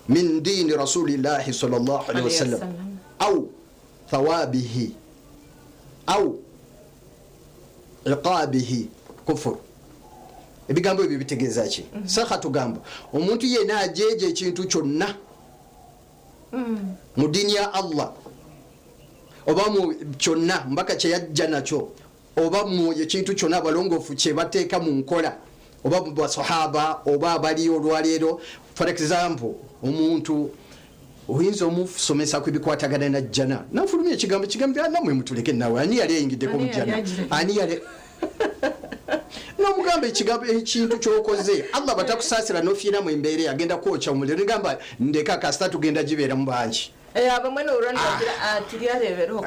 min dini rasulillahi sallallahu alaihi wasallam au thawabihi au iqabihi kufur. Ebigambo ebyo bitegeeza ki? Sakha tugamba omuntu yenna ajeeja ekintu kyonna mu ddiini ya Allah oba mu kyonna mbaka kye yajja nakyo oba mu ekintu kyonna abalongoofu kye bateeka mu nkola oba mu basahaba oba abali olwaleero. For example, omuntu oyinza omusomesa ku bikwatagana na jjana nafulumya ekigambo nammwe mutuleke nawe ani yali ayingiddeko mu jjana ani yali nomugamba ekigambo ekintu kyokoze Allah batakusaasira n'ofiira mu embeera agenda kwokya omuliro nigamba ndeka kasita tugenda gibeera mu bangi.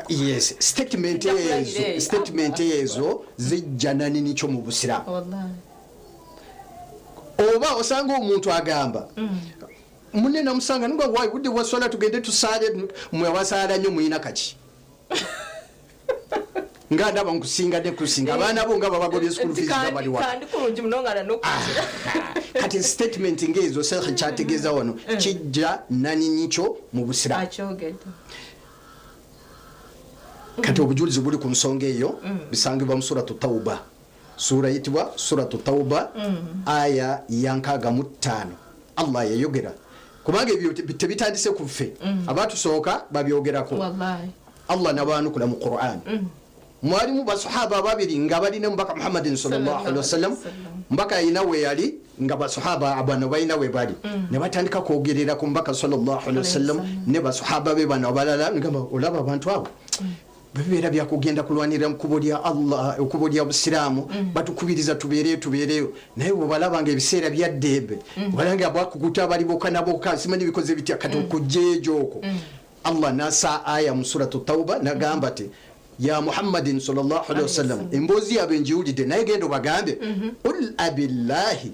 Yes, statement ezo zijja nanini kyo mu busiraamu. Oba osanga omuntu agamba munne namusanga nigwa wayi budde bwa tugende tusaale mwe wasaala nnyo muyina kaki nga ndaba nkusinga ne kusinga abaana bo nga babagobye school fees nga bali wa kandi kulungi munongana n'okukira. Kati statement ngezo sekha kyategeeza wano kijja nani nikyo mu busiraamu. Kati obujulizi buli ku nsonga eyo bisangibwa mu suratu Tauba. Sura yitibwa suratu Tauba aya ya 65. Allah yayogera kubanga ebyo tebitandise ku ffe abatusooka babyogerako. Wallahi Allah nabanukula mu Qur'an. Mwalimu basahaba babiri nga balina mbaka Muhammadin sallallahu alaihi wasallam mbaka ayina we yali nga basahaba abano balina we bali ne batandika kwogerera ku mbaka sallallahu alaihi wasallam ne basahaba be bano abalala ngamba olaba abantu abo bibeera byakugenda kulwanirira mu kkubo lya Allah ekkubo lya busiraamu batukubiriza tubeereyo naye bwe balabanga ebiseera bya ddembe balanga bakukuta bali bokka na bokka simanyi bikoze bitya kati okujjeejo okwo. Allah nasa aya mu suratu Tauba nagamba ti ya Muhammadin sallallahu alaihi wasallam emboozi yaabwe njiwulidde naye genda obagambe qul abillahi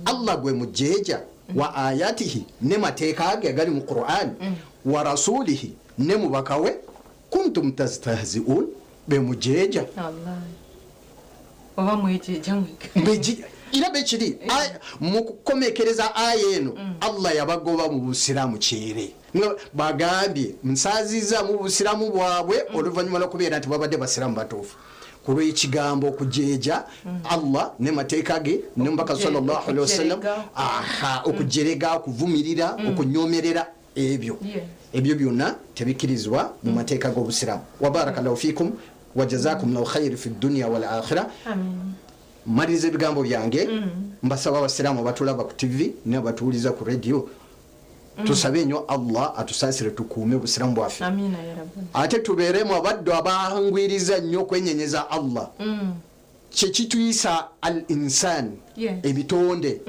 Allah gwe mujeeja wa ayatihi ne mateeka ge agali mu Qur'an wa rasulihi ne mubaka we kuntum tastahzi'un be mujeeja. Oba mwejeeja mweka ira bekiri mu kukomekereza aya eno Allah yabagoba mu busiraamu kyere bagambye nsaziza mu busiraamu bwabwe oluvannyuma lw'okubeera nti babadde basiraamu batuufu ku lw'ekigambo okujeeja Allah ne mateeka ge ne mubaka sallallahu alaihi wasallam aha okujerega okuvumirira okunyomerera ebyo ebyo byonna tebikkirizibwa mu mateeka g'obusiraamu. Wa barakallahu fikum wa jazakumullahu khairan fi dunya wal akhirah. Maliriza ebigambo byange mbasaba abasiraamu abatulaba ku TV n'abatuwuliza ku radio tusabe nnyo Allah atusaasire tukuume obusiraamu bwaffe. Amina ya Rabbi. Ate tubeeremu abaddu abangwiriza nnyo okwenyenyeza Allah. Kyekituyisa al insan ebitonde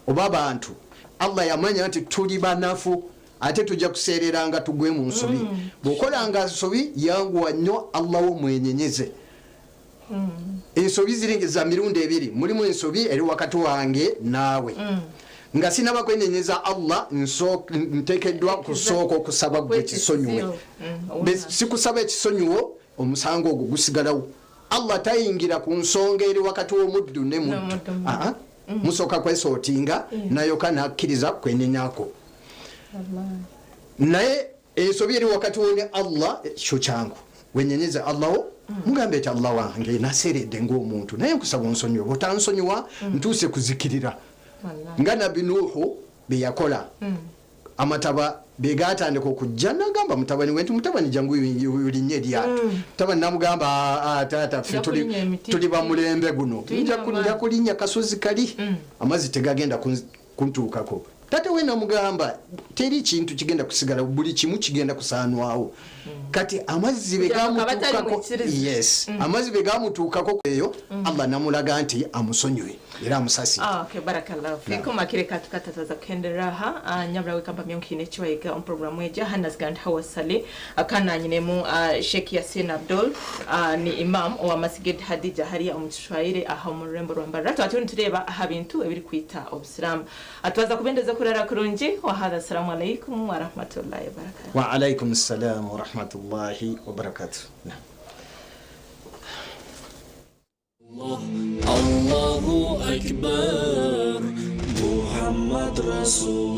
oba abantu. Allah yamanya nti tuli banafu ate tujja kuseereranga tugwe mu nsobi. Bw'okolanga nsobi yanguwa nnyo Allah wo mwenyenyeze. Ensobi ziringa za mirundi ebiri mulimu ensobi eri wakati wange naawe. Nga sinaba kwenyenyeza Allah nteekeddwa kusooka okusaba gwe kisonyiwe. Sikusaba ekisonyiwo omusango ogwo gusigalawo. Allah tayingira ku nsonga eri wakati w'omuddu ne muddu. Musooka kwesootinga nayoka nakkiriza kwenyenyako. Naye ensobi eri wakati wo ne Allah kyo kyangu wenyenyeze Allah wo mugambe nti Allah wange naseeredde ng'omuntu naye nkusaba onsonyiwe bw'otansonyiwa ntuuse kuzikirira. Nga Nabbi Nuuhu bye yakola amataba Begatandika okujja, nagamba mutabani we nti, "Mutabani, jangu olinye eryato." Mutabani namugamba, "Ah, ah, taata, ffe Nja kulinnya emiti. tuli bamulembe guno. Tulina Nja amazzi." kulinnya kasozi kali, amazzi tegagenda kuntuukako." Taata we namugamba, "Teri kintu kigenda kusigala, buli kimu kigenda kusaanwawo." Kati amazzi bwe Kugira ngo abatari gamutuukako, mwikirize. yes, amazzi bwe gamutuukako eyo, Allah namulaga nti amusonyiwe era amusasire. Ah, okay, barakallahu fikum. Akire katukatataza kuhenderaha. Nyabura wekamba myonkine chiwaiga on programu eja hanazgand hawasali akana nyinemu Sheikh Yasin Abdul, ni imam wa Masjid Hadija hariya omushwaire aha mu rurembo rwa Mbarara. Twatuni tureba aha bintu ebiri kwita obusiramu. Atwaza kubendeza kurara kurungi wa hadha. Assalamu alaikum wa rahmatullahi wa barakatuh. Wa alaikum salam wa rahmatullahi wa barakatuh. Naam. الله أكبر محمد رسول.